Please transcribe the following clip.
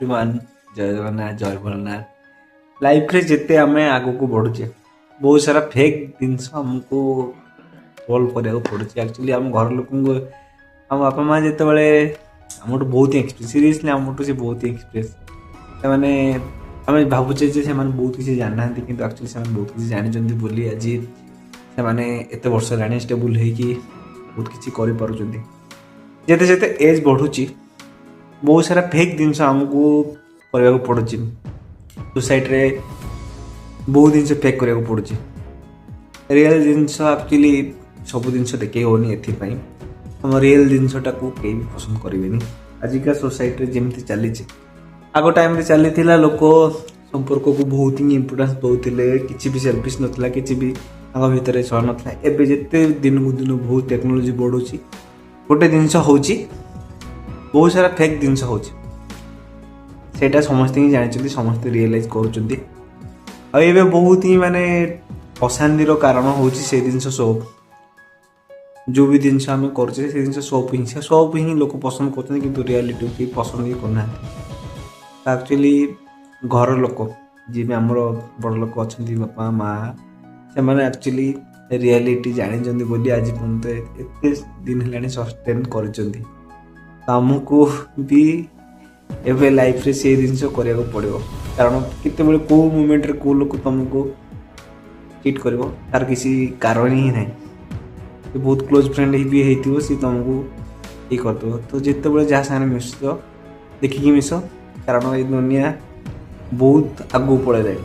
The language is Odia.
ଏଭ୍ରିୱାନ୍, ଜୟ ଜଗନ୍ନାଥ, ଜୟ ଭୋଳାନାଥ। ଲାଇଫରେ ଯେତେ ଆମେ ଆଗକୁ ବଢ଼ୁଛେ, ବହୁତ ସାରା ଫେକ୍ ଜିନିଷ ଆମକୁ ସଲ୍ଭ କରିବାକୁ ପଡ଼ୁଛି। ଆକ୍ଚୁଆଲି ଆମ ଘର ଲୋକଙ୍କୁ, ଆମ ବାପା ମା ଯେତେବେଳେ ଆମଠୁ ବହୁତ ଏକ୍ସପିରିଏନ୍ସ, ସିରିୟସଲି ଆମଠୁ ସେ ବହୁତ ଏକ୍ସପିରିଏନ୍ସ। ସେମାନେ, ଆମେ ଭାବୁଛେ ଯେ ସେମାନେ ବହୁତ କିଛି ଜାଣିନାହାନ୍ତି, କିନ୍ତୁ ଆକ୍ଚୁଆଲି ସେମାନେ ବହୁତ କିଛି ଜାଣିଛନ୍ତି ବୋଲି ଆଜି ସେମାନେ ଏତେ ବର୍ଷ ହେଲାଣି ଷ୍ଟେବୁଲ୍ ହେଇକି ବହୁତ କିଛି କରିପାରୁଛନ୍ତି। ଯେତେ ଯେତେ ଏଜ୍ ବଢ଼ୁଛି, ବହୁତ ସାରା ଫେକ୍ ଜିନିଷ ଆମକୁ କରିବାକୁ ପଡ଼ୁଛି। ସୋସାଇଟିରେ ବହୁତ ଜିନିଷ ଫେକ୍ କରିବାକୁ ପଡ଼ୁଛି। ରିଏଲ୍ ଜିନିଷ ଆକ୍ଚୁଆଲି ସବୁ ଜିନିଷ ଦେଖେଇ ହେଉନି। ଏଥିପାଇଁ ଆମ ରିଏଲ୍ ଜିନିଷଟାକୁ କେହି ବି ପସନ୍ଦ କରିବେନି। ଆଜିକା ସୋସାଇଟିରେ ଯେମିତି ଚାଲିଛି, ଆଗ ଟାଇମ୍ରେ ଚାଲିଥିଲା, ଲୋକ ସମ୍ପର୍କକୁ ବହୁତ ହିଁ ଇମ୍ପୋର୍ଟାନ୍ସ ଦେଉଥିଲେ। କିଛି ବି ସେଲ୍ଫିସ୍ ନଥିଲା, କିଛି ବି ତାଙ୍କ ଭିତରେ ସହ ନଥିଲା। ଏବେ ଯେତେ ଦିନକୁ ଦିନ ବହୁତ ଟେକ୍ନୋଲୋଜି ବଢ଼ୁଛି, ଗୋଟେ ଜିନିଷ ହେଉଛି, ବହୁତ ସାରା ଫେକ୍ ଜିନିଷ ହେଉଛି। ସେଇଟା ସମସ୍ତେ ହିଁ ଜାଣିଛନ୍ତି, ସମସ୍ତେ ରିଏଲାଇଜ୍ କରୁଛନ୍ତି। ଆଉ ଏବେ ବହୁତ ହିଁ ମାନେ ଅଶାନ୍ତିର କାରଣ ହେଉଛି ସେ ଜିନିଷ ସୋପ୍। ଯେଉଁ ବି ଜିନିଷ ଆମେ କରୁଛେ, ସେ ଜିନିଷ ସୋପ୍ ହିଁ, ସେ ସୋପ୍ ହିଁ ଲୋକ ପସନ୍ଦ କରୁଛନ୍ତି, କିନ୍ତୁ ରିଆଲିଟିକୁ କେହି ପସନ୍ଦ ହିଁ କରୁନାହାନ୍ତି। ଆକ୍ଚୁଆଲି ଘର ଲୋକ ଯିଏ ବି ଆମର ବଡ଼ ଲୋକ ଅଛନ୍ତି, ବାପା ମା, ସେମାନେ ଆକ୍ଚୁଆଲି ରିଆଲିଟି ଜାଣିଛନ୍ତି ବୋଲି ଆଜି ପର୍ଯ୍ୟନ୍ତ ଏତେ ଦିନ ହେଲାଣି ସଷ୍ଟେନ୍ କରିଛନ୍ତି। ତ ଆମକୁ ବି ଏବେ ଲାଇଫରେ ସେଇ ଜିନିଷ କରିବାକୁ ପଡ଼ିବ, କାରଣ କେତେବେଳେ କେଉଁ ମୁମେଣ୍ଟରେ କେଉଁ ଲୋକ ତୁମକୁ ଚିଟ୍ କରିବ, ତାର କିଛି କାରଣ ହିଁ ନାହିଁ। ସେ ବହୁତ କ୍ଲୋଜ୍ ଫ୍ରେଣ୍ଡ ବି ହେଇଥିବ, ସିଏ ତୁମକୁ ଇଏ କରିଦେବ। ତ ଯେତେବେଳେ ଯାହା ସାଙ୍ଗରେ ମିଶୁଛ, ଦେଖିକି ମିଶ, କାରଣ ଏଇ ଦୁନିଆ ବହୁତ ଆଗକୁ ପଳେଇଲାଣି।